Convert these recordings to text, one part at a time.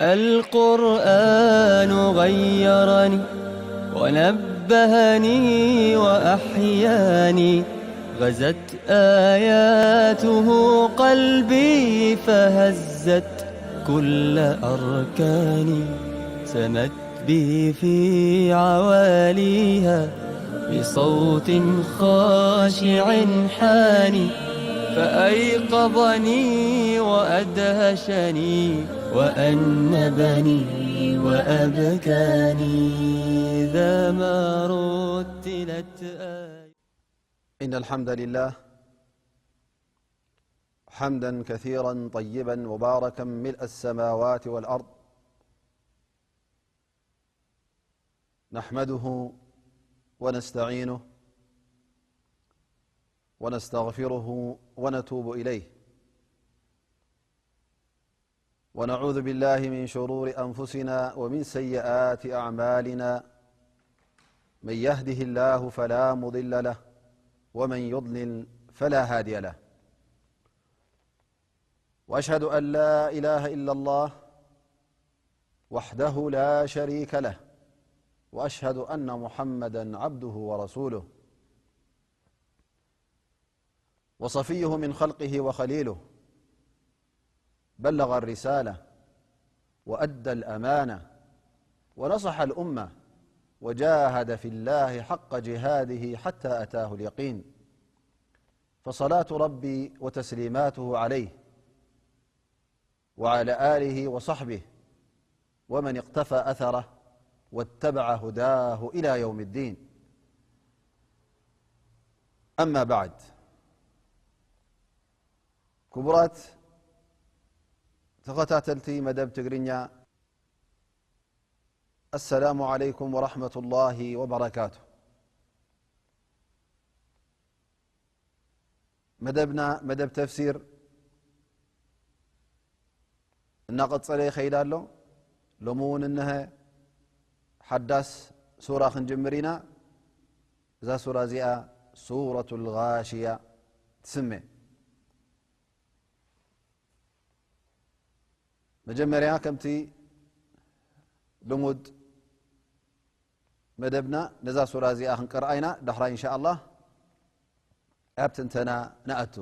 القرآن غيرني ونبهني وأحياني، غزت آياته قلبي فهزت كل أركاني، سمت بي في عواليها بصوت خاشع حاني، فأيقظني وأدهشني وأنبني وأبكاني إذا ما رتلت آية. إن الحمد لله حمدا كثيرا طيبا مباركا ملء السماوات والأرض، نحمده ونستعينه ونستغفره ونتوب إليه، ونعوذ بالله من شرور أنفسنا ومن سيئات أعمالنا، من يهده الله فلا مضل له، ومن يضلل فلا هادي له. وأشهد أن لا إله إلا الله وحده لا شريك له، وأشهد أن محمدا عبده ورسوله، وصفيه من خلقه وخليله، بلغ الرسالة وأدى الأمانة ونصح الأمة وجاهد في الله حق جهاده حتى أتاه اليقين، فصلاة ربي وتسليماته عليه وعلى آله وصحبه ومن اقتفى أثره واتبع هداه إلى يوم الدين. أما بعد، ክቡራት ተኸታተልቲ መደብ ትግርኛ፣ السلام عليكم ورحمة الله وبركاته. መደብና መደብ ተፍሲር እናቐጸለ ይኸይድ ኣሎ። ሎሚ እውን እነሀ ሓዳስ ሱራ ክንጅምር ኢና። እዛ ሱራ እዚኣ ሱረቱል ጋሽያ ትስመ። መጀመርያ ከምቲ ልሙድ መደብና ነዛ ሱራ እዚኣ ክንቀርኣ ኢና። ዳሕራይ እንሻ ኣላህ ኣብ ትንተና ንኣቱ።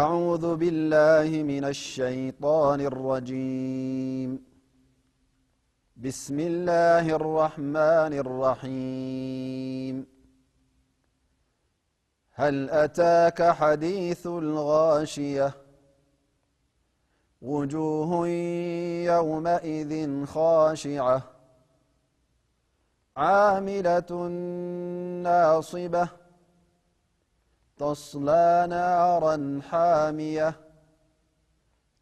أعوذ بالله من الشيطان الرجيم. بسم الله الرحمن الرحيم. هل أتاك حديث الغاشية. وجوه يومئذ خاشعة. عاملة ناصبة. تصلى نارا حامية.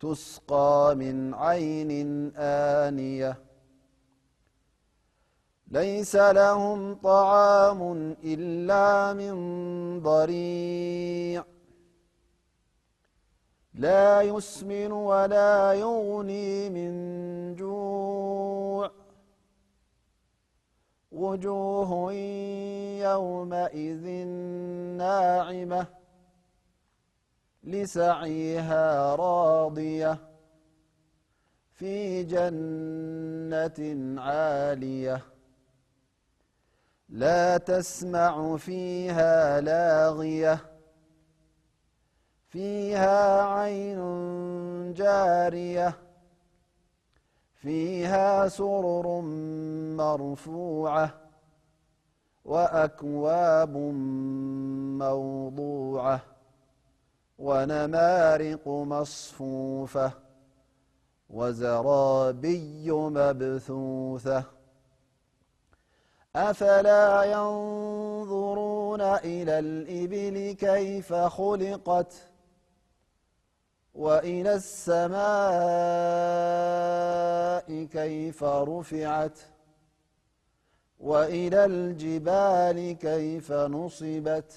تسقى من عين آنية. ليس لهم طعام إلا من ضريع. لا يسمن ولا يغني من جوع. وجوه يومئذ ناعمة. لسعيها راضية. في جنة عالية. لا تسمع فيها لاغية. فيها عين جارية. فيها سرر مرفوعة. وأكواب موضوعة. ونمارق مصفوفة. وزرابي مبثوثة. أفلا ينظرون إلى الإبل كيف خلقت. وإلى السماء كيف رفعت. وإلى الجبال كيف نصبت.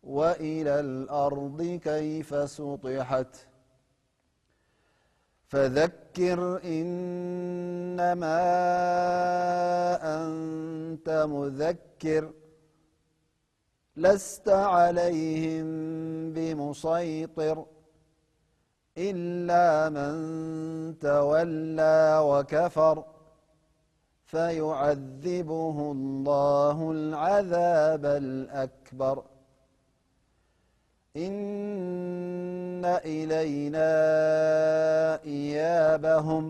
وإلى الأرض كيف سطحت. فذكر إنما أنت مذكر. لست عليهم بمسيطر. إلا من تولى وكفر فيعذبه الله العذاب الأكبر إن إلينا إيابهم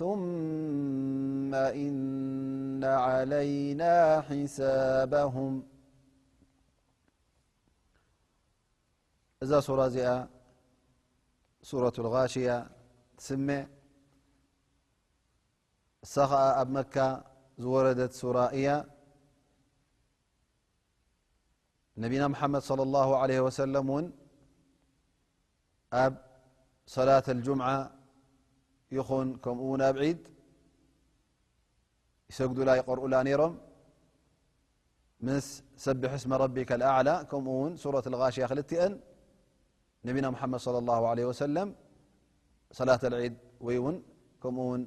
ثم إن علينا حسابهم. እዛ ሱራ እዚኣ ሱረቱል ጋሽያ ትስመ። እሳ ኸኣ ኣብ መካ ዝወረደት ሱራ እያ። ነቢና መሓመድ ሰለላሁ ዐለይሂ ወሰለም እውን ኣብ ሰላት ኣልጁምዓ ይኹን ከምኡ እውን ኣብ ዒድ ይሰግዱላ ይቐርኡላ ነይሮም። ምስ ሰብሕ እስመ ረቢከ ልኣዕላ ከምኡ እውን ሱረት ልጋሽያ ክልቲአን ነቢና ሙሓመድ ሰለላሁ ዐለይሂ ወሰለም ሰላት ኣልዒድ ወይ እውን ከምኡ እውን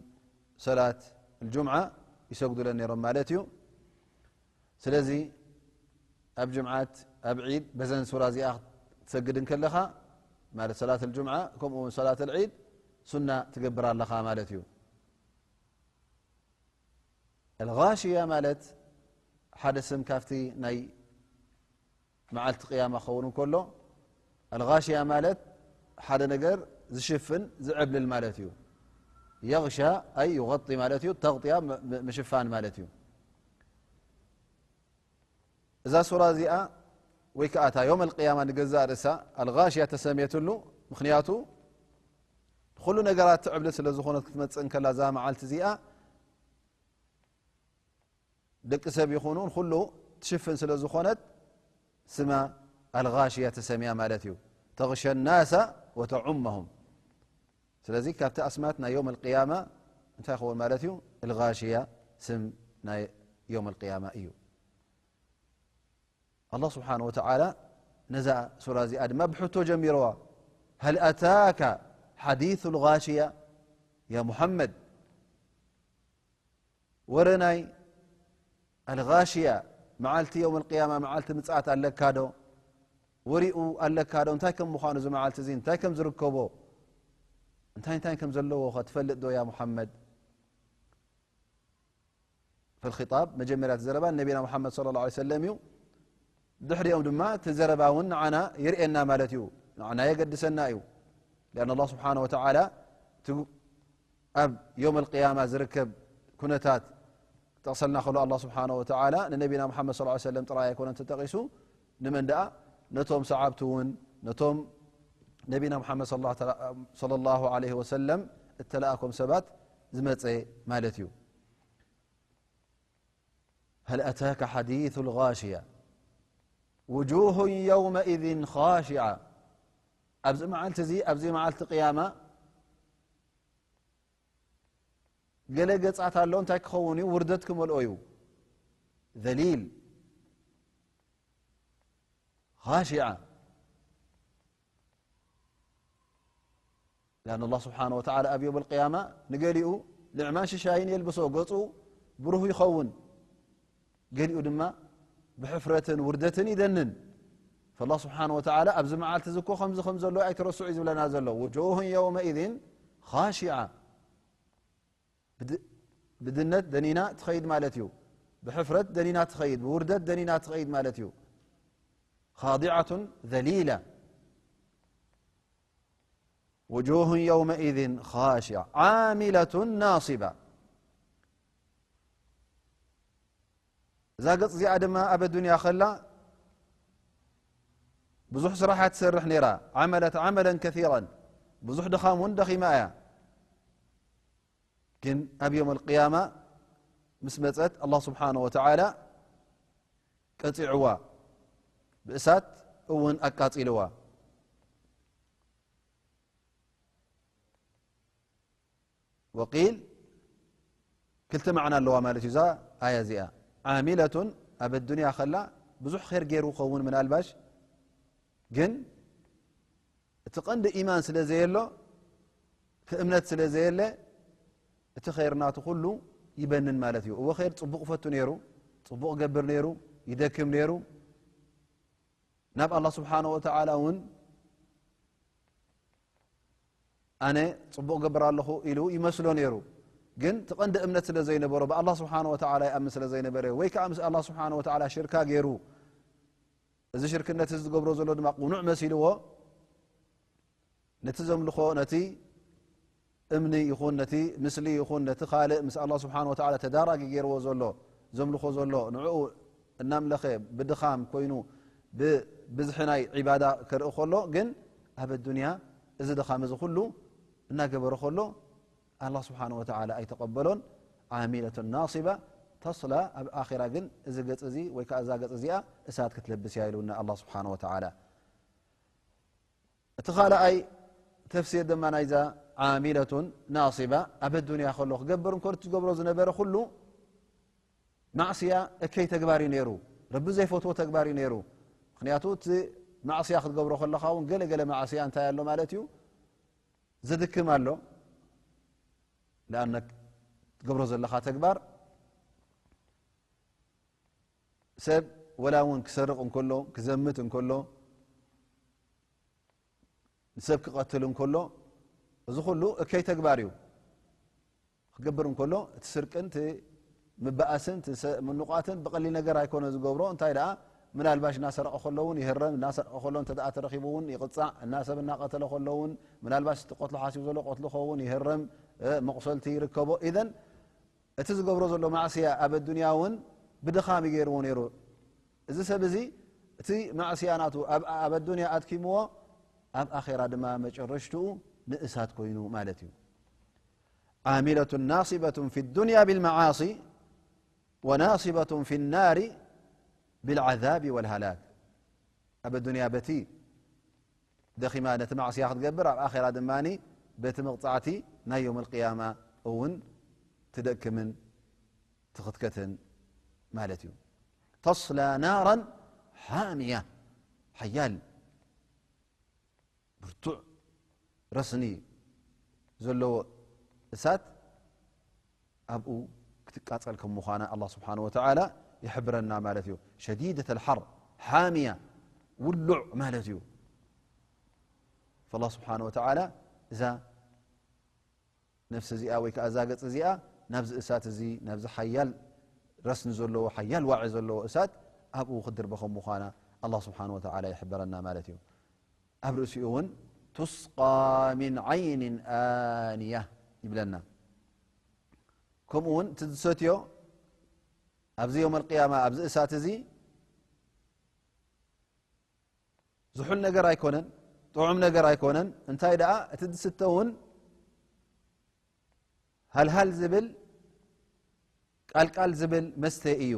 ሰላት ኣልጁምዓ ይሰግዱለን ነይሮም ማለት እዩ። ስለዚ ኣብ ጅምዓት ኣብ ዒድ በዘን ሱራ እዚኣ ክትሰግድ እንከለኻ ማለት ሰላት ኣልጁምዓ ከምኡ እውን ሰላት ኣልዒድ ሱና ትገብር ኣለኻ ማለት እዩ። ኣልጋሽያ ማለት ሓደ ስም ካብቲ ናይ መዓልቲ ቅያማ ክኸውን እንከሎ ኣልጋሽያ ማለት ሓደ ነገር ዝሽፍን ዝዕብልል ማለት እዩ። የግሻ ኣይ ዩغጢ ማለት እዩ። ተغጥያ ም- ም- ምሽፋን ማለት እዩ። እዛ ሱራ እዚኣ ወይ ከዓ እታ ዮም ኣልቅያማ ንገዛእ ርእሳ ኣልጋሽያ ተሰምየትሉ ምክንያቱ ኩሉ ነገራት ትዕብልል ስለ ዝኾነት ክትመፅእ እንከላ እዛ መዓልቲ እዚኣ ደቂ ሰብ ይኹኑን ኩሉ ትሽፍን ስለ ዝኾነት ስማ ኣልጋሽያ ተሰምያ ማለት እዩ። ተغሸ ናሳ ወተዑመሁም። ስለዚ ካብቲ ኣስማት ናይ ዮም ኣልቅያማ እንታይ ይኸውን ማለት እዩ? ኣልጋሽያ ስም ናይ ዮም ኣልቅያማ እዩ። ኣላህ ስብሓን ወተዓላ ነዛ ሱራ እዚኣ ድማ ብሕቶ ጀሚርዋ። ሀል ኣታካ ሓዲሱ ልጋሽያ? ያ ሙሓመድ ወረ ናይ ኣልጋሽያ መዓልቲ የውም ኣልቅያማ መዓልቲ ምጽኣት ኣለካ ዶ? ወሪኡ ኣለካ ዶ? እንታይ ከም ምዃኑ እዚ መዓልቲ እዚ እንታይ ከም ዝርከቦ እንታይ እንታይ ከም ዘለዎ ኸ ትፈልጥ ዶ ያ ሙሓመድ? ፈልኺጣብ መጀመርያ እቲ ዘረባ ንነቢና ሙሓመድ ሰለላሁ ዐለይሂ ወሰለም እዩ። ድሕሪኦም ድማ እቲ ዘረባ እውን ንዓና የርእየና ማለት እዩ። ንዓና የገድሰና እዩ። ሊኣን ኣላህ ስብሓነ ወተዓላ እቲ ኣብ የውም ኣልቅያማ ዝርከብ ኩነታት ጠቕሰልና ከሎ ኣላህ ስብሓነ ወተዓላ ንነቢና ሙሓመድ ሰለላሁ ዐለይሂ ወሰለም ጥራይ ኣይኮነን ተጠቒሱ። ንመን ደኣ? ነቶም ሰዓብቲ እውን ነቶም ነቢና ሙሓመድ ሰለላሁ ዐለይሂ ወሰለም እተለኣኮም ሰባት ዝመፀ ማለት እዩ። هل أتاك حديث الغاشية وجوه يومئذ خاشعة ኣብዚ መዓልቲ እዚ ኣብዚ መዓልቲ ቅያማ ገለ ገጻት ኣሎ እንታይ ክኸውን እዩ ውርደት ክመልኦ እዩ ذليل خاشعة لأن الله سبحانه وتعالى ኣብ يوم القيامة ንገሊኡ ንዕማን ሽሻይን የልብሶ ገጹ ብሩህ ይኸውን ገሊኡ ድማ ብሕፍረትን ውርደትን ይደንን فالله سبحانه وتعالى ኣብዚ መዓልቲ እዚ እኮ ከምዚ ከም ዘሎ ኣይትረስዑ እዩ ዝብለና ዘሎ وجوه يومئذ خاشعة ብድነት ደኒና ትኸይድ ማለት እዩ ብሕፍረት ደኒና ትኸይድ ብውርደት ደኒና ትኸይድ ማለት እዩ خاضعة ذليلة وجوه يومئذ خاشعة عاملة ناصبة እዛ ገጽ እዚኣ ድማ ኣብ ኣዱንያ ከላ ብዙሕ ስራሓት ትሰርሕ ነይራ عملت عملا كثيرا ብዙሕ ድኻም እውን ደኺማ እያ ግን ኣብ يوم القيامة ምስ መጸት ኣላህ ስብሓነ ወተዓላ ቀጺዕዋ ብእሳት እውን ኣቃጺልዋ وقيل ክልተ ማዕና ኣለዋ ማለት እዩ እዛ ኣያ እዚኣ عاملة ኣብ ኣዱንያ ከላ ብዙሕ ኸይር ገይሩ ኸውን ምናልባሽ ግን እቲ ቀንዲ ኢማን ስለ ዘየሎ እቲ እምነት ስለ ዘየለ እቲ ኸይር ናቱ ኩሉ ይበንን ማለት እዩ እወ ኸይር ፅቡቕ ፈቱ ነይሩ ፅቡቕ ገብር ነይሩ ይደክም ነይሩ ናብ ኣላህ ስብሓነ ወተዓላ እውን ኣነ ጽቡቕ ገብር ኣለኹ ኢሉ ይመስሎ ነይሩ። ግን እቲ ቀንዲ እምነት ስለ ዘይነበሮ፣ ብኣላህ ስብሓነ ወተዓላ ይኣምን ስለ ዘይነበረ፣ ወይ ከዓ ምስ ኣላህ ስብሓነ ወተዓላ ሽርካ ገይሩ፣ እዚ ሽርክነት እዚ ዝገብሮ ዘሎ ድማ ቅኑዕ መሲልዎ፣ ነቲ ዘምልኾ፣ ነቲ እምኒ ይኹን፣ ነቲ ምስሊ ይኹን፣ ነቲ ካልእ ምስ ኣላህ ስብሓነ ወተዓላ ተዳራጊ ገይርዎ ዘሎ፣ ዘምልኾ ዘሎ፣ ንዕኡ እናምለኸ ብድኻም ኮይኑ ብብዝሒ ናይ ዒባዳ ክርኢ ከሎ፣ ግን ኣብ ኣዱንያ እዚ ድኻም እዚ ኩሉ እናገበረ ከሎ፣ ኣላህ ስብሓነ ወተዓላ ኣይተቐበሎን። ዓሚለቱን ናሲባ ተስላ፣ ኣብ ኣኺራ ግን እዚ ገጽ እዚ ወይ ከዓ እዛ ገጽ እዚኣ እሳት ክትለብስ እያ ኢሉና ኣላህ ስብሓነ ወተዓላ። እቲ ካልኣይ ተፍሲር ድማ ናይዛ ዓሚለቱን ናሲባ፣ ኣብ ኣዱንያ ከሎ ክገብር እንከሎ እቲ ዝገብሮ ዝነበረ ኩሉ ማዕስያ እከይ ተግባር እዩ ነይሩ፣ ረቢ ዘይፈትዎ ተግባር እዩ ነይሩ። ምኽንያቱ እቲ ማዕስያ ክትገብሮ ከለኻ እውን ገለ ገለ ማዕስያ እንታይ ኣሎ ማለት እዩ፣ ዘድክም ኣሎ። ለኣነ ትገብሮ ዘለኻ ተግባር ሰብ ወላ እውን ክሰርቕ እንከሎ፣ ክዘምት እንከሎ፣ ንሰብ ክቐትል እንከሎ፣ እዚ ኩሉ እከይ ተግባር እዩ። ክገብር እንከሎ፣ እቲ ስርቅን እቲ ምበኣስን እቲ ሰ-፣ ምንቋትን ብቐሊል ነገር ኣይኮነ ዝገብሮ። እንታይ ደኣ፣ ምናልባሽ እናሰረቐ ከሎ እውን ይህረም፣ እናሰረቐ ከሎ እንተ ደኣ ተረኺቡ እውን ይቕጻዕ፣ እና ሰብ እናቐተለ ከሎ እውን ምናልባሽ እቲ ቀትሉ ሓሲቡ ዘሎ ቀትሉ ከውን ይህረም፣ እ፣ መቑሰልቲ ይርከቦ። ኢዘን እቲ ዝገብሮ ዘሎ ማዕስያ ኣብ ኣዱንያ እውን ብድኻም እዩ ገይርዎ ነይሩ። እዚ ሰብ እዚ እቲ ማዕስያ ናቱ ኣብ፣ ኣብ ኣዱንያ ኣድኪምዎ፣ ኣብ ኣኼራ ድማ መጨረሽትኡ ንእሳት ኮይኑ ማለት እዩ። ዓሚለቱን ናሲበቱን ፊ ዱንያ ቢልመዓሲ ወናሲበቱን ፊ ናሪ ቢልዓዛቢ ወልሃላክ። ኣብ ኣዱንያ በቲ ደኺማ ነቲ ማዕስያ ክትገብር፣ ኣብ ኣኼራ ድማ በቲ መቕጻዕቲ ናይ ዮም ኣልቅያማ እውን ትደክምን ትኽትከትን ማለት እዩ። ተስላ ናራን ሓምያ፣ ሓያል ብርቱዕ ረስኒ ዘለዎ እሳት ኣብኡ ክትቃጸል ከም ምዃና ኣላህ ስብሓነ ወተዓላ ይሕብረና ማለት እዩ። ሸዲደተል ሓር፣ ሓምያ፣ ውሉዕ ማለት እዩ። ፈላህ ስብሓነ ወተዓላ እዛ ነፍሲ እዚኣ ወይ ከዓ እዛ ገጽ እዚኣ ናብዚ እሳት እዚ፣ ናብዚ ሓያል ረስኒ ዘለዎ፣ ሓያል ዋዒ ዘለዎ እሳት ኣብኡ ክትድርበ ከም ምዃና ኣላህ ስብሓነ ወተዓላ ይሕብረና ማለት እዩ። ኣብ ርእሲኡ እውን ቱስቃ ሚን ዓይኒን ኣንያ ይብለና። ከምኡ እውን እቲ ዝሰትዮ ኣብዚ ዮም ኣልቅያማ ኣብዚ እሳት እዚ ዝሑል ነገር ኣይኮነን፣ ጥዑም ነገር ኣይኮነን። እንታይ ደኣ እቲ ዝስተ እውን ሃልሃል ዝብል ቃልቃል ዝብል መስተ እዩ።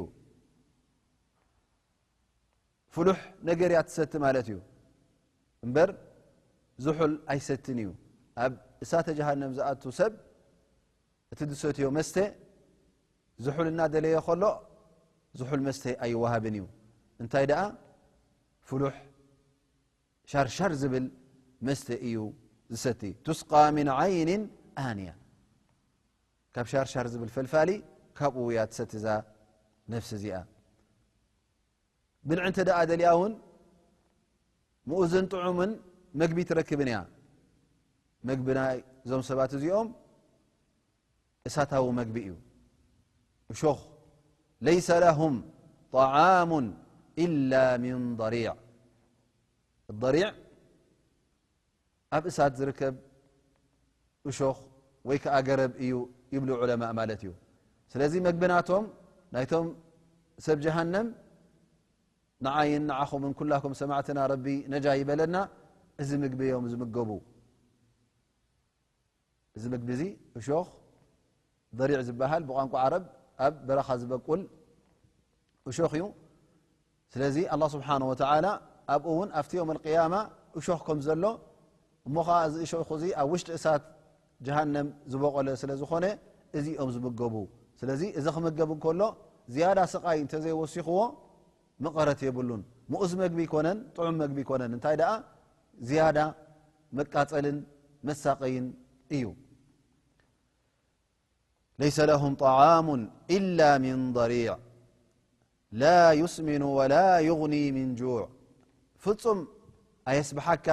ፍሉሕ ነገር እያ ትሰቲ ማለት እዩ እምበር ዝሑል ኣይሰትን እዩ። ኣብ እሳተ ጀሃነም ዝኣቱ ሰብ እቲ ዝሰትዮ መስተ ዝሑል እናደለየ ከሎ ዝሑል መስተ ኣይወሃብን እዩ። እንታይ ደኣ ፍሉሕ ሻርሻር ዝብል መስተ እዩ ዝሰቲ። ቱስቃ ሚን ዓይንን ኣንያ፣ ካብ ሻርሻር ዝብል ፈልፋሊ ካብኡ እያ ትሰቲ እዛ ነፍሲ እዚኣ። ብልዒ እንተ ደኣ ደልያ እውን ምኡዝን ጥዑምን መግቢ ትረክብን እያ። መግቢ ናይ እዞም ሰባት እዚኦም እሳታዊ መግቢ እዩ። እሾኽ፣ ለይሰ ለሁም ጠዓሙን ኢላ ሚን ضሪዕ። ضሪዕ ኣብ እሳት ዝርከብ እሾኽ ወይ ከኣ ገረብ እዩ ይብሉ ዑለማእ ማለት እዩ። ስለዚ መግቢ ናቶም ናይቶም ሰብ ጀሃነም ንዓይን ንዓኹምን ኩላኩም ሰማዕትና ረቢ ነጃ ይበለና። እዚ ምግቢ እዮም ዝምገቡ። እዚ ምግቢ እዚ እሾኽ ضሪዕ ዝበሃል ብቋንቋ ዓረብ ኣብ በረኻ ዝበቁል እሾኽ እዩ። ስለዚ ኣላህ ስብሓነ ወተዓላ ኣብኡ እውን ኣብቲ ዮም ኣልቅያማ እሾኽ ከም ዘሎ እሞ ኸዓ እዚ እሾኽ እዚ ኣብ ውሽጢ እሳት ጀሃነም ዝበቆለ ስለ ዝኾነ እዚኦም ዝምገቡ። ስለዚ እዚ ክምገብ እንከሎ ዝያዳ ስቓይ እንተዘይወሲኽዎ መቐረት የብሉን። ምኡዝ መግቢ ይኮነን፣ ጥዑም መግቢ ይኮነን። እንታይ ደኣ ዝያዳ መቃጸልን መሳቐይን እዩ። ለይሰ ለሁም ጠዓሙን ኢላ ሚን ضሪዕ ላ ዩስሚኑ ወላ ዩግኒ ሚን ጁዕ። ፍጹም ኣየስብሓካ፣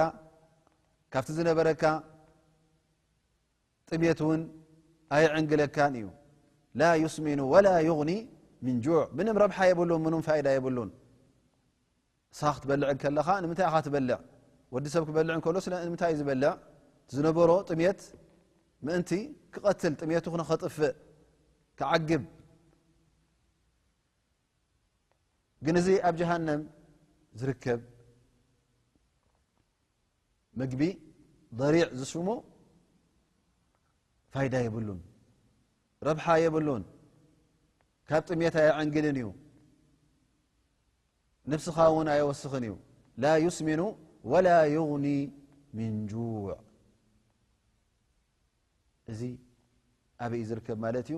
ካብቲ ዝነበረካ ጥሜት እውን ኣየዕንግለካን እዩ። لا يسمن ولا يغني من جوع። ምንም ረብሓ የብሉን፣ ምንም ፋይዳ የብሉን። ንስኻ ክትበልዕ እንከለኻ ንምንታይ ኢኻ ትበልዕ? ወዲ ሰብ ክበልዕ እንከሎ ስለ ንምንታይ እዩ ዝበልዕ? ዝነበሮ ጥሜት ምእንቲ ክቐትል፣ ጥሜቱ ንኸጥፍእ፣ ክዓግብ። ግን እዚ ኣብ ጀሃነም ዝርከብ ምግቢ ضريع ዝስሙ ፋይዳ የብሉን፣ ረብሓ የብሉን፣ ካብ ጥሜት ኣየዕንግልን እዩ፣ ነብስኻ እውን ኣየወስኽን እዩ። لا يسمن ولا يغني من جوع። እዚ ኣበይ እዩ ዝርከብ ማለት እዩ?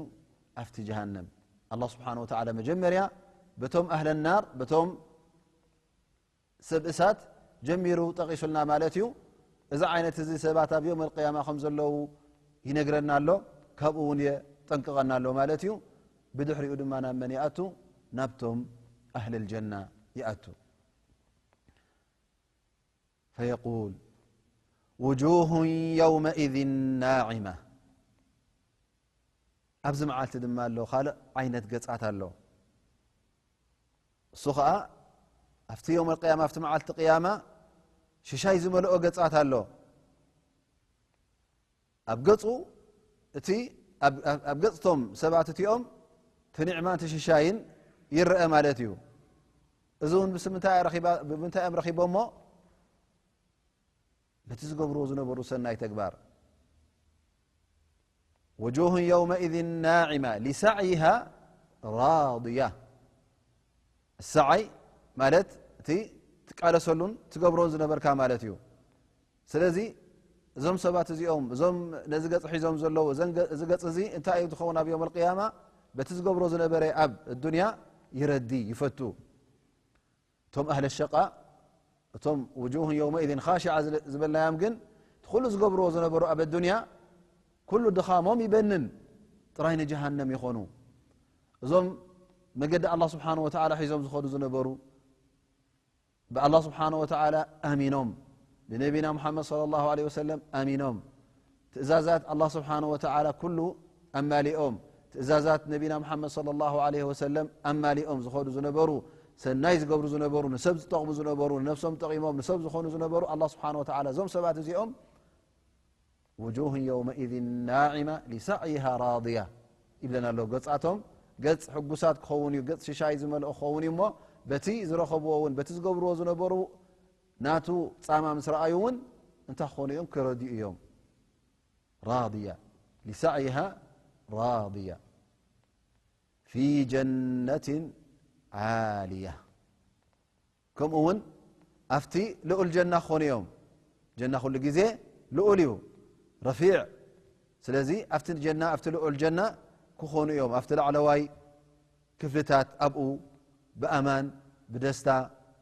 ኣብቲ ጀሃነም። ኣላህ ስብሓነ ወተዓላ መጀመርያ በቶም ኣህለ ናር፣ በቶም ሰብ እሳት ጀሚሩ ጠቒሱልና ማለት እዩ። እዚ ዓይነት እዚ ሰባት ኣብ የውመል ቅያማ ከም ዘለዉ ይነግረና ኣሎ፣ ካብኡ እውን የጠንቅቐና ኣሎ ማለት እዩ። ብድሕሪኡ ድማ ናብ መን ይኣቱ? ናብቶም ኣህለል ጀና ይኣቱ። فيقول وجوه يومئذ ناعمة። ኣብዚ መዓልቲ ድማ ኣሎ ካልእ ዓይነት ገጻት ኣሎ። እሱ ኸኣ ኣብቲ የውመል ቅያማ፣ ኣብቲ መዓልቲ ቅያማ ሽሻይ ዝመልኦ ገጻት ኣሎ። ኣብ ገጹ እቲ፣ ኣብ፣ ኣብ፣ ኣብ ገጽቶም ሰባት እቲኦም እቲ ኒዕማን እቲ ሽሻይን ይረአ ማለት እዩ። እዚ እውን ብስምንታይ ረኺባ-፣ ብምንታይ እዮም ረኺቦሞ? በቲ ዝገብርዎ ዝነበሩ ሰናይ ተግባር። وجوه يومئذ ناعمة لسعيها راضية። ሰዓይ ማለት እቲ ትቃለሰሉን ትገብሮን ዝነበርካ ማለት እዩ። ስለዚ እዞም ሰባት እዚኦም፣ እዞም ነዚ ገጽ ሒዞም ዘለዉ፣ እዘን ገ-፣ እዚ ገጽ እዚ እንታይ እዩ ዝኸውን ኣብ የውመል ቅያማ? በቲ ዝገብሮ ዝነበረ ኣብ ዱንያ ይረዲ፣ ይፈቱ። እቶም ኣህለ ሸቃ፣ እቶም وجوه يومئذ خاشعة ዝለ-፣ ዝበልናዮም ግን፣ እቲ ኩሉ ዝገብርዎ ዝነበሩ ኣብ ኣዱንያ፣ ኩሉ ድኻሞም ይበንን፣ ጥራይ ንጀሃነም ይኾኑ። እዞም መገዲ ኣላህ ስብሓነ ወተዓላ ሒዞም ዝኸዱ ዝነበሩ፣ ብኣላህ ስብሓነ ወተዓላ ኣሚኖም፣ ብነቢና ሙሓመድ ሰለላሁ ዐለይሂ ወሰለም ኣሚኖም፣ ትእዛዛት ኣላህ ስብሓነ ወተዓላ ኩሉ ኣማሊኦም፣ ትእዛዛት ነቢና ሙሓመድ ሰለላሁ ዐለይሂ ወሰለም ኣማሊኦም ዝኸዱ ዝነበሩ፣ ሰናይ ዝገብሩ ዝነበሩ፣ ንሰብ ዝጠቕሙ ዝነበሩ፣ ንነፍሶም ጠቒሞም ንሰብ ዝኾኑ ዝነበሩ፣ ኣላህ ስብሓነ ወተዓላ እዞም ሰባት እዚኦም وجوه يومئذ ناعمة لسعيها راضية ይብለና ኣሎ። ገጻቶም ገጽ ሕጉሳት ክኸውን እዩ፣ ገጽ ሽሻይ ዝመልኦ ክኸውን እዩ እሞ፣ በቲ ዝረኸብዎ እውን፣ በቲ ዝገብርዎ ዝነበሩ ናቱ ጻማ ምስ ረኣዩ እውን እንታይ ክኾኑ እዮም? ክረድኡ እዮም። راضية لسعيها راضية في جنة عالية። ከምኡ እውን ኣብቲ ልኡል ጀና ክኾኑ እዮም። ጀና ኩሉ ግዜ ልኡል እዩ፣ ረፊዕ። ስለዚ ኣብቲ ጀና፣ ኣብቲ ልኡል ጀና ክኾኑ እዮም። ኣብቲ ላዕለዋይ ክፍልታት ኣብኡ ብኣማን ብደስታ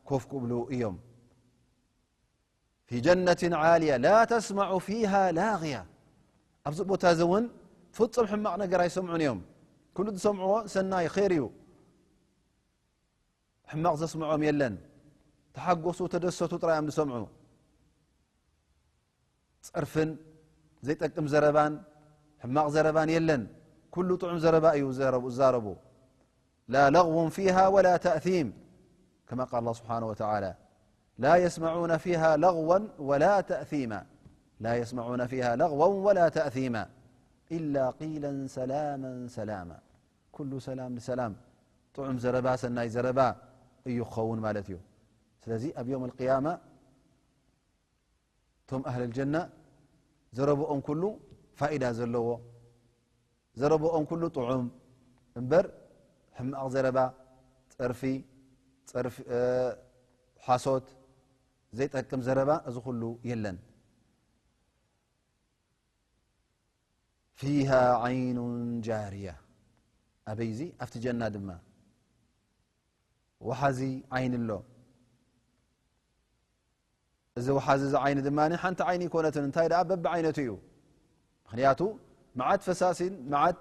ኮፍ ክብሉ እዮም። في جنة عالية لا تسمع فيها لاغية። ኣብዚ ቦታ እዚ እውን ፍጹም ሕማቕ ነገር ኣይሰምዑን እዮም። ኩሉ ዝሰምዕዎ ሰናይ ኸይር እዩ። ሕማቕ ዘስምዖም የለን። ተሓጎሱ፣ ተደሰቱ ጥራይ እዮም ዝሰምዑ። ጸርፍን ዘይጠቅም ዘረባን ሕማቕ ዘረባን የለን። ኩሉ ጥዑም ዘረባ እዩ ዘረቡ-፣ ዝዛረቡ። لا لغو فيها ولا تأثيم. كما قال الله سبحانه وتعالى: لا يسمعون فيها لغوا ولا تأثيما. لا يسمعون فيها لغوا ولا تأثيما. إلا قيلا سلاما سلاما. ኩሉ ሰላም ንሰላም፣ ጥዑም ዘረባ፣ ሰናይ ዘረባ እዩ ክኸውን ማለት እዩ። ስለዚ ኣብ የውም ኣልቅያማ እቶም ኣህለል ጀና ዘረብኦም ኩሉ ፋኢዳ ዘለዎ፣ ዘረብኦም ኩሉ ጥዑም እምበር፣ ሕማቕ ዘረባ፣ ጸርፊ፣ ጸርፊ፣ እ፣ ሓሶት፣ ዘይጠቅም ዘረባ፣ እዚ ኩሉ የለን። ፊሃ ዓይኑን ጃርያ። ኣበይዚ? ኣብቲ ጀና ድማ ወሓዚ ዓይኒ ኣሎ። እዚ ወሓዚ እዚ ዓይኒ ድማ ሓንቲ ዓይኒ ኣይኮነትን፣ እንታይ ደኣ በብዓይነቱ እዩ። ምኽንያቱ መዓት ፈሳሲን መዓት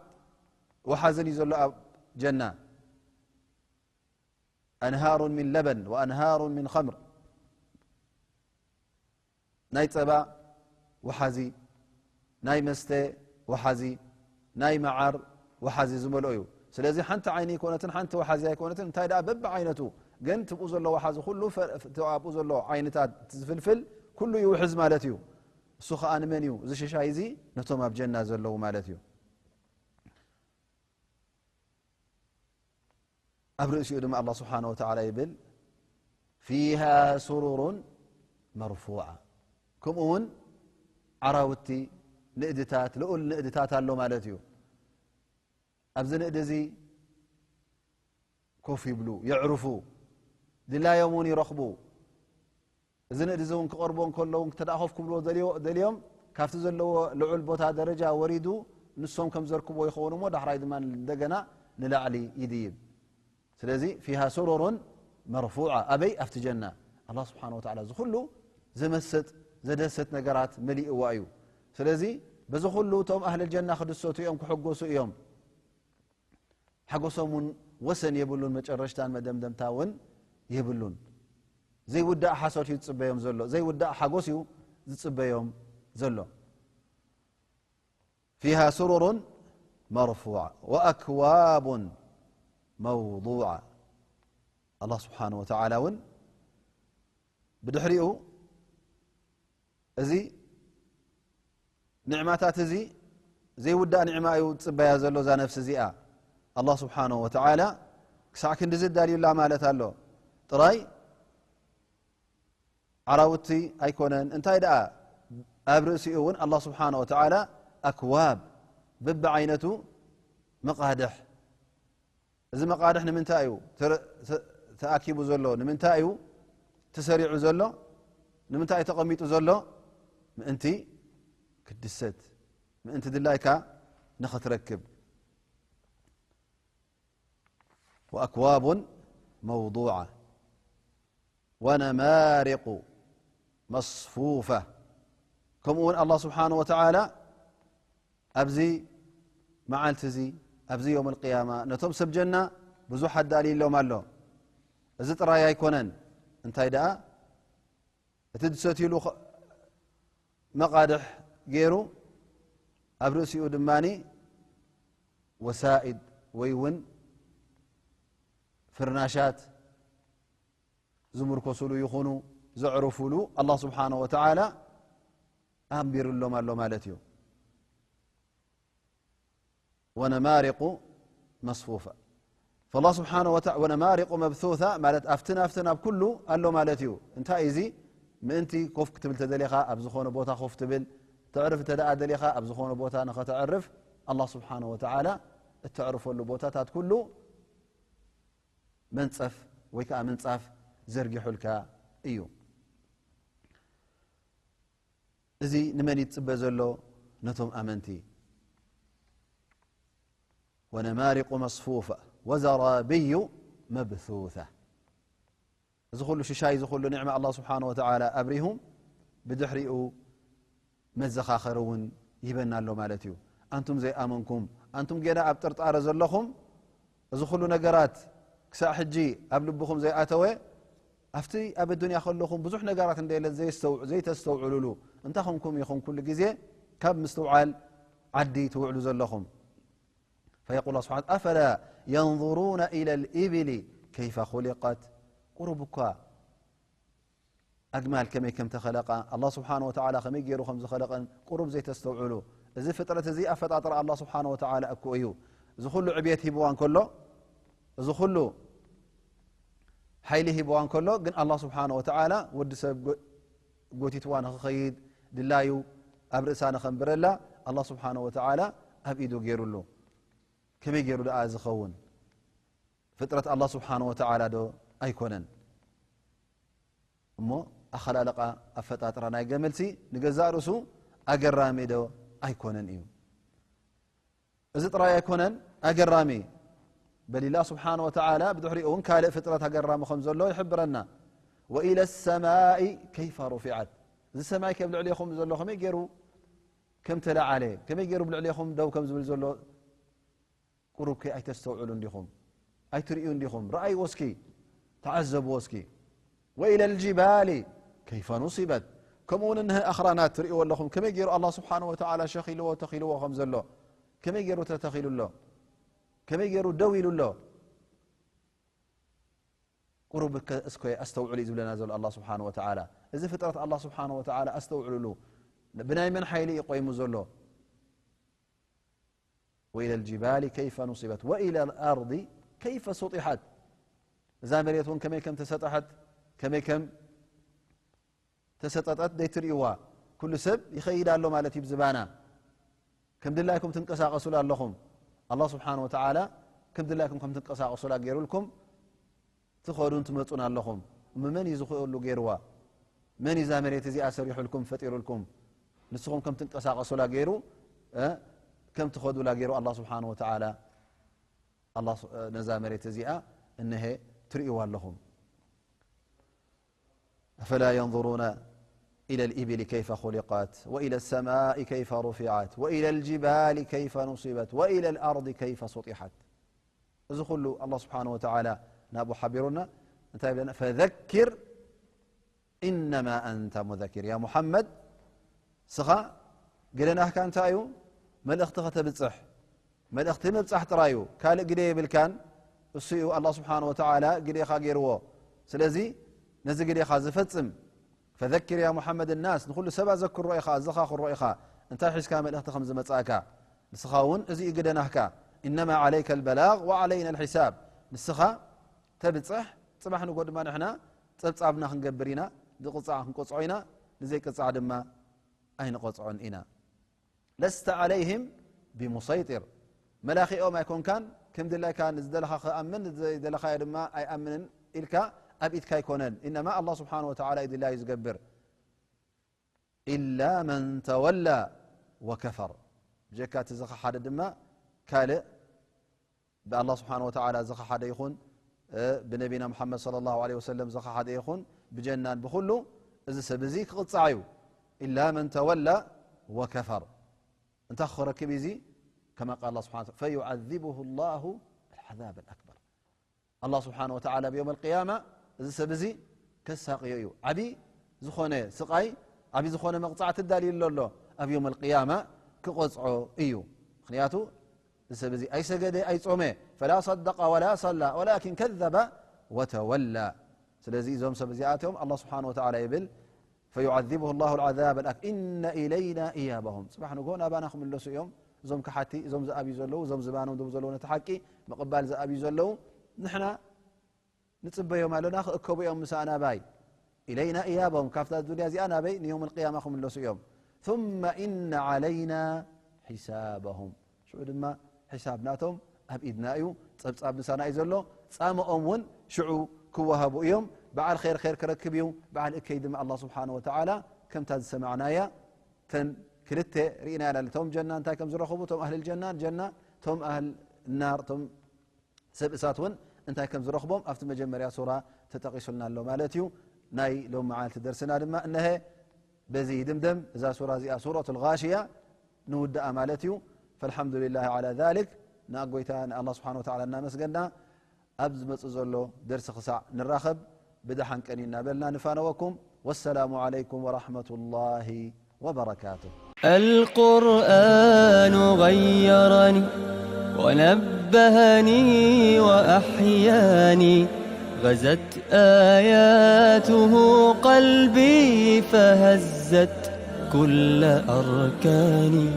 ወሓዝን እዩ ዘሎ ኣብ ጀና። ኣንሃሩን ሚን ለበን ወኣንሃሩን ሚን ኸምር፣ ናይ ጸባ ወሓዚ፣ ናይ መስተ ወሓዚ፣ ናይ መዓር ወሓዚ ዝመልኦ እዩ። ስለዚ ሓንቲ ዓይኒ ኣይኮነትን፣ ሓንቲ ወሓዚ ኣይኮነትን፣ እንታይ ደኣ በብዓይነቱ ግን ትብኡ ዘሎ ወሓዚ ኩሉ ፈ-፣ እቲ ኣብኡ ዘሎ ዓይነታት ዝፍልፍል ኩሉ ይውሕዝ ማለት እዩ። እሱ ኸኣ ንመን እዩ? እዚ ሽሻይ እዚ ነቶም ኣብ ጀና ዘለዉ ማለት እዩ። ኣብ ርእሲኡ ድማ ኣላህ ስብሓነ ወተዓላ ይብል፣ ፊሃ ሱሩሩን መርፉዓ፣ ከምኡ እውን ዓራውቲ ንእድታት፣ ልኡል ንእድታት ኣሎ ማለት እዩ። ኣብዚ ንእዲ እዚ ኮፍ ይብሉ፣ የዕርፉ፣ ድላዮም እውን ይረኽቡ። እዚ ንእዲ እዚ እውን ክቐርቦ እንከለዉ፣ እንተ ደኣ ኮፍ ክብልዎ ደልዮ-፣ ደልዮም፣ ካብቲ ዘለዎ ልዑል ቦታ ደረጃ ወሪዱ፣ ንሶም ከም ዘርክቦ ይኸውን እሞ፣ ዳሕራይ ድማ እንደገና ንላዕሊ ይድይብ። ስለዚ፣ ፊሃ ሱሩሩን መርፉዓ፣ ኣበይ? ኣብቲ ጀና። ኣላህ ስብሓነ ወተዓላ እዚ ኩሉ ዘመሰጥ፣ ዘደሰት ነገራት መሊእዋ እዩ። ስለዚ፣ በዚ ኩሉ እቶም ኣህለል ጀና ክድሰቱ እዮም፣ ክሕጎሱ እዮም። ሓጎሶም እውን ወሰን የብሉን፣ መጨረሽታን መደምደምታ እውን የብሉን። ዘይውዳእ ሓሶት እዩ ዝጽበዮም ዘሎ፣ ዘይውዳእ ሓጎስ እዩ ዝጽበዮም ዘሎ። ፊሃ ሱሩሩን መርፉዓ ወኣክዋቡን መውዱዓ። ኣላህ ስብሓነ ወተዓላ እውን ብድሕሪኡ እዚ ንዕማታት እዚ ዘይውዳእ ንዕማ እዩ ዝጽበያ ዘሎ እዛ ነፍሲ እዚኣ። ኣላህ ስብሓነሁ ወተዓላ ክሳዕ ክንድዚ ኣዳልዩላ ማለት ኣሎ። ጥራይ ዓራውቲ ኣይኮነን። እንታይ ደኣ ኣብ ርእሲኡ እውን ኣላህ ስብሓነሁ ወተዓላ ኣክዋብ በብዓይነቱ መቓድሕ እዚ መቓድሕ ንምንታይ እዩ ተረ-፣ ተ-፣ ተኣኪቡ ዘሎ? ንምንታይ እዩ ተሰሪዑ ዘሎ? ንምንታይ እዩ ተቐሚጡ ዘሎ? ምእንቲ ክትድሰት፣ ምእንቲ ድላይካ ንኽትረክብ። ወኣክዋቡን መውዱዓ ወነማሪቁ መስፉፋ። ከምኡ እውን ኣላህ ስብሓነሁ ወተዓላ ኣብዚ መዓልቲ እዚ፣ ኣብዚ የውመል ቅያማ፣ ነቶም ሰብ ጀና ብዙሕ ኣዳልይሎም ኣሎ። እዚ ጥራይ ኣይኮነን። እንታይ ደኣ? እቲ ዝሰትይሉ ኸ-፣ መቓድሕ ገይሩ፣ ኣብ ርእሲኡ ድማኒ ወሳኢድ ወይ እውን ፍርናሻት ዝምርኮስሉ ይኹኑ ዘዕርፉሉ ኣላህ ስብሓነሁ ወተዓላ ኣንቢሩሎም ኣሎ ማለት እዩ። ወነማሪቁ መስፉፋ። ፈላህ ስብሓነሁ ወተዓ-፣ ወነማሪቁ መብሱሳ ማለት ኣብትን ኣብትን ኣብ ኩሉ ኣሎ ማለት እዩ። እንታይ እዚ? ምእንቲ ኮፍ ክትብል ተደሊኻ ኣብ ዝኾነ ቦታ ኮፍ ትብል፣ ተዕርፍ እንተ ደኣ ደሊኻ ኣብ ዝኾነ ቦታ ንኸተዕርፍ ኣላህ ስብሓነሁ ወተዓላ እተዕርፈሉ ቦታታት ኩሉ መንጸፍ ወይ ከዓ ምንጻፍ ዘርጊሑልካ እዩ። እዚ ንመን እዩ ዝጽበ ዘሎ? ነቶም ኣመንቲ። ወነማሪቁ መስፉፋ ወዘራብዩ መብሱሳ። እዚ ኩሉ ሽሻይ፣ እዚ ኩሉ ኒዕማ ኣላህ ስብሓነሁ ወተዓላ ኣብሪሁም፣ ብድሕሪኡ መዘኻኸሪ እውን ይህበና ኣሎ ማለት እዩ። ኣንቱም ዘይኣመንኩም፣ ኣንቱም ገና ኣብ ጥርጣረ ዘለኹም፣ እዚ ኩሉ ነገራት ክሳዕ ሕጂ ኣብ ልብኹም ዘይኣተወ፣ ኣብቲ ኣብ ኣዱንያ ከለኹም ብዙሕ ነገራት እንደ የለን ዘይስተው-፣ ዘይተስተውዕሉሉ፣ እንታይ ኾንኩም ኢኹም ኩሉ ግዜ ካብ ምስትውዓል ዓዲ ትውዕሉ ዘለኹም? ፈየቁል ስብሓን፣ ኣፈላ የንظሩነ ኢለ ልኢብሊ ከይፈ ኹሊቀት። ቁሩብ እኳ ኣግማል ከመይ ከም ተኸለቓ፣ ኣላህ ስብሓን ወተዓላ ከመይ ገይሩ ከም ዝኸለቐን ቁሩብ ዘይተስተውዕሉ? እዚ ፍጥረት እዚ ኣፈጣጥራ ኣላህ ስብሓን ወተዓላ እኮ እዩ። እዚ ኩሉ ዕብየት ሂብዋ እንከሎ፣ እዚ ኩሉ ሓይሊ ሂብዋ እንከሎ፣ ግን ኣላህ ስብሓን ወተዓላ ወዲ ሰብ ጎ-፣ ጎቲትዋ ንኽኸይድ፣ ድላዩ ኣብ ርእሳ ንኸንብረላ፣ ኣላህ ስብሓን ወተዓላ ኣብ ኢዱ ገይሩሉ። ከመይ ገይሩ ደኣ ዝኸውን? ፍጥረት ኣላህ ስብሓን ወተዓላ ዶ ኣይኮነን? እሞ ኣኸላልቃ ኣፈጣጥራ ናይ ገመልሲ ንገዛእ ርእሱ ኣገራሚ ዶ ኣይኮነን እዩ? እዚ ጥራይ ኣይኮነን ኣገራሚ፣ በል ኢላ ስብሓን ወተዓላ ብድሕሪኡ እውን ካልእ ፍጥረት ኣገራሚ ከም ዘሎ ይሕብረና። ወኢለ ሰማኢ ከይፈ ሩፊዓት፣ እዚ ሰማይ ከብ ልዕሌኹም ዘሎ ከመይ ገይሩ ከም ተለዓለ፣ ከመይ ገይሩ ብልዕሌኹም ደው ከም ዝብል ዘሎ ቁሩብ ከ ኣይተስተውዕሉ እንዲኹም? ኣይትርእዩ እንዲኹም? ረኣይዎ እስኪ፣ ተዓዘብዎ እስኪ። ወኢለ ልጅባሊ ከይፈ ኑሲበት፣ ከምኡ እውን እነሀ ኣኽራናት ትርእይዎ ኣለኹም። ከመይ ገይሩ ኣላህ ስብሓነሁ ወተዓላ ሸኺልዎ ተኺልዎ ከም ዘሎ፣ ከመይ ገይሩ ተተኺሉ ኣሎ፣ ከመይ ገይሩ ደው ኢሉ ኣሎ። ቁሩብ ከ እስከ ኣስተውዕሉ እዩ ዝብለና ዘሎ ኣላህ ስብሓነሁ ወተዓላ። እዚ ፍጥረት ኣላህ ስብሓነሁ ወተዓላ ኣስተውዕሉሉ። ብናይ መን ሓይሊ እዩ ቆይሙ ዘሎ? وإلى الجبال كيف نصبت وإلى الأرض كيف سطحت። እዛ መሬት እውን ከመይ ከም ተሰጠሐት፣ ከመይ ከም ተሰጠጠት ዘይትርእይዋ። ኩሉ ሰብ ይኸይድ ኣሎ ማለት እዩ ብዝባና። ከም ድላይኩም ትንቀሳቐሱላ ኣለኹም። ኣላህ ስብሓነሁ ወተዓላ ከም ድላይኩም ከም ትንቀሳቐሱላ ገይሩልኩም ትኸዱን ትመጹን ኣለኹም። እሞ መን እዩ ዝኽእሉ ገይርዋ? መን እዩ እዛ መሬት እዚኣ ሰሪሑልኩም ፈጢሩልኩም? ንስኹም ከም ትንቀሳቐሱላ ገይሩ፣ እ፣ ከም ትኸዱላ ገይሩ ኣላህ ስብሓነሁ ወተዓላ ኣላህ ስ-፣ ነዛ መሬት እዚኣ እነሀ ትርእይዋ ኣለኹም። أفلا ينظرون إلى الإبل كيف خلقت وإلى السماء كيف رفعت وإلى الجبال كيف نصبت وإلى الأرض كيف سطحت. እዚ ኩሉ ኣላህ ስብሓነሁ ወተዓላ ናብኡ ሓቢሩና እንታይ ይብለና? فذكر إنما أنت مذكر. ያ ሙሓመድ፣ ስኻ ግደ ናህካ እንታይ እዩ? መልእኽቲ ከተብጽሕ። መልእኽቲ ምብጻሕ ጥራይ እዩ። ካልእ ግደ የብልካን። እሱ እዩ ኣላህ ስብሓነሁ ወተዓላ ግዴኻ ገይርዎ። ስለዚ ነዚ ግዴኻ ዝፈጽም። فذكر يا محمد الناس، ንኹሉ ሰብ ኣዘክሮ ኢኻ፣ ኣዘኻኽሮ ኢኻ። እንታይ ሒዝካ መልእኽቲ ከም ዝመጻእካ። ንስኻ እውን እዚ እዩ ግደ ናህካ። إنما عليك البلاغ وعلينا الحساب። ንስኻ ተብጽሕ፣ ጽባሕ ንጎ ድማ ንሕና ጸብጻብና ክንገብር ኢና፣ ዝቕጻዕ ክንቆጽዖ ኢና፣ ንዘይቅጻዕ ድማ ኣይንቐጽዖን ኢና። لست عليهم بمسيطر። መላኺኦም ኣይኮንካን፣ ከም ድላይካ ንዝደለኻ ክኣምን፣ ንዘይደለኻዮ ድማ ኣይኣምንን ኢልካ ኣብ ኢድካ ኣይኮነን። إنما ኣላህ ስብሓነሁ ወተዓላ እዩ ድላዩ ዝገብር። إلا من تولى وكفر። ብጀካ እቲ ዝኸሓደ ድማ ካልእ ብኣላህ ስብሓነሁ ወተዓላ ዝኸሓደ ይኹን፣ እ፣ ብነቢና ሙሓመድ ሰለላሁ ዐለይሂ ወሰለም ዝኸሓደ ይኹን፣ ብጀናን ብኹሉ፣ እዚ ሰብ እዚ ክቕጻዕ እዩ። إلا من تولى وكفر። እንታይ ክረክብ እዩ እዚ? كما قال الله سبحانه وتعالى، فيعذبه الله العذاب الأكبر። ኣላህ ስብሓነሁ ወተዓላ ኣብ የውመል ቅያማ እዚ ሰብ እዚ ከሳቕዮ እዩ። ዓቢ ዝኾነ ስቓይ፣ ዓቢ ዝኾነ መቕጻዕቲ ኣዳልዩሉ ኣሎ። ኣብ የውመል ቅያማ ክቐጽዖ እዩ። ምኽንያቱ እዚ ሰብ እዚ ኣይሰገደ፣ ኣይጾመ። فلا صدق ولا صلى ولكن كذب وتولى። ስለዚ እዞም ሰብ እዚኣቶም ኣላህ ስብሓነሁ ወተዓላ ይብል፣ فيعذبه الله العذاب الأكبر إن إلينا إيابهم። ጽባሕ ንግሆ ናባና ክምለሱ እዮም። እዞም ከሓቲ፣ እዞም ዝኣብዩ ዘለዉ፣ እዞም ዝባኖም ደው ዘለዉ፣ ነቲ ሓቂ ምቕባል ዝኣብዩ ዘለዉ፣ ንሕና ንጽበዮም ኣለና፣ ክእከቡ እዮም ምሳና። ናባይ؟ إلينا إيابهم። ካብታ ዱንያ እዚኣ ናበይ? ንየውም القيامة ክምለሱ እዮም። ثم إن علينا حسابهم። ሽዑ ድማ ሒሳብ ናቶም ኣብ ኢድና እዩ። ጸብጻብ ምሳና እዩ ዘሎ። ጻምኦም እውን ሽዑ ክወሃቡ እዮም። በዓል ኸይር ኸይር ክረክብ እዩ። በዓል እከይ ድማ ኣላህ ስብሓነሁ ወተዓላ ከምታ ዝሰማዕናያ ተን ክልተ ርኢና ኢና። እቶም ጀና እንታይ ከም ዝረኽቡ፣ እቶም ኣህል ጀና ጀና፣ እቶም ኣህል ናር፣ እቶም ሰብ እሳት እውን እንታይ ከም ዝረኽቦም ኣብቲ መጀመርያ ሱራ ተጠቒሱልና ኣሎ ማለት እዩ። ናይ ሎም መዓልቲ ደርስና ድማ እነሀ በዚ ይድምደም። እዛ ሱራ እዚኣ ሱረቱል ጋሽያ ንውድኣ ማለት እዩ። ፈልሓምዱሊላሂ ዓላ ዛሊክ፣ ንኣጎይታ ንኣላህ ስብሓነ ወተዓላ እናመስገና ኣብ ዝመጽእ ዘሎ ደርሲ ክሳዕ ንራኸብ ብደሓን ቀኒ እናበልና ንፋነወኩም። ወሰላሙ ዓለይኩም ወራሕመቱላሂ وبركاته. القرآن غيرني ونبهني وأحياني، غزت آياته قلبي فهزت كل أركاني،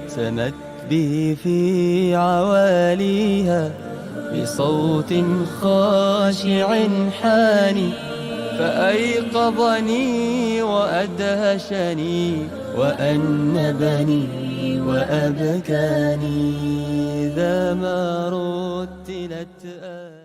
سمت به في عواليها بصوت خاشع حاني، فأيقظني وأدهشني وأنبني وأبكاني، إذا ما رتلت آياته.